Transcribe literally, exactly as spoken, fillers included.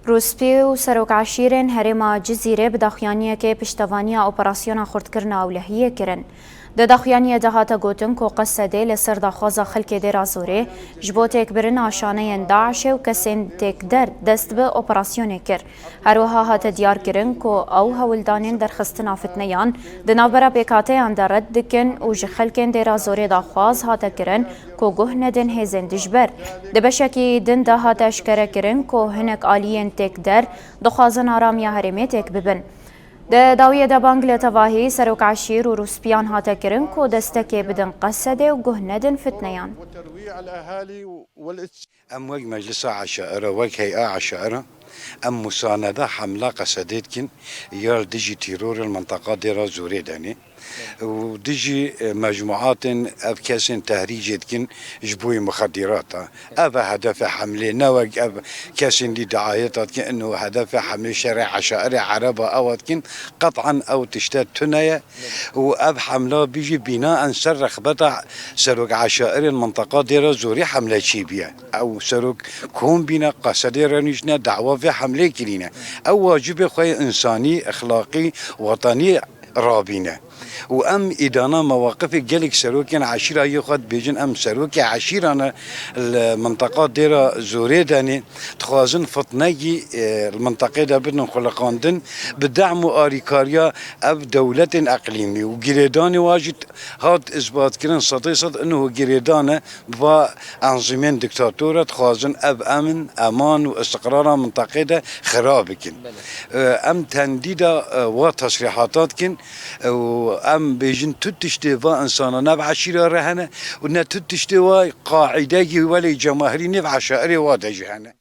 Rûspî û serok eşîrên herêma Cizîrê bi daxuyaniyekê piştevaniya operasyona xurtkirina ewlehiyê kirin. Di daxuyaniyê de hate gotin ku Qesedê li ser daxwaza xelkê Dêra Zorê ji bo têkbirina şaneyên DAIŞê û kesên têkder dest bi operasyonê kir. Her wiha hate diyarkirin ku ew hewldanên derxistina fitneyan di navbera pêkhateyan de red dikin û ji xelkên Dêra Zorê daxwaz hate kirin ku guh nedin hêzên dijber. Di beşekî din de hate eşkerekirin ku hinek aliyên têkder dixwazin aramiya herêmê têk bibin. Di dawiyê de bang li tevahî serok eşîr û rûspiyan hate kirin ku destekê bidin Qesedê û guh nedin fitneyan. Em wek Meclisa Eşaira, wek Hey'a Eşaira, em musanede hemla Qesedê dikin ya li dijî terorê li minteqa Dêra Zorê de ne. Û dijî, e, mecmuatên ev kesên tehrîcê dikin ji bo yê muxedîrata. Ev e hedefê hemlê, ne wek ev kesên dî diayeta dikin, ino hedefê hemlê şerê eşairê ereba ewa dikin, qet'an ew tişte tune ye. Û ev hemla bijî bînaen ser rexbeta serok eşairên minteqa Dêra Zorê hemle çêbûye. Ew serok kom bîne, Qesedê re nîştine, dawa vê hemlê kirîne. Ew wacibê xwe yê însanî, exlaqî, wetenî rabîne. Û em îdana mewaqifê gelek serokên eşîra yê xwe dibêjin, em serokê eşîra ne li minteqa Dêra Zorê de ne, dixwazin fitnegî, e, li minteqê de bidin xuliqandin, bi dehm û arîkariya ev dewletên eqlîmî û girêdanê wa jî hat isbatkirin, sedê sed ino girêdan e, bi va enzîmên dîktator e, dixwazin ev emn, eman û istiqrara minteqê de xira bikin. E, em tendîda, e, wa tesrîhata dikin, e, û em bêjin tu tiştê va insana ne bi eşîra re hene û ne tu tiştê wa qaîdegî welê cemahirî nêv eşairê wa de jî hene.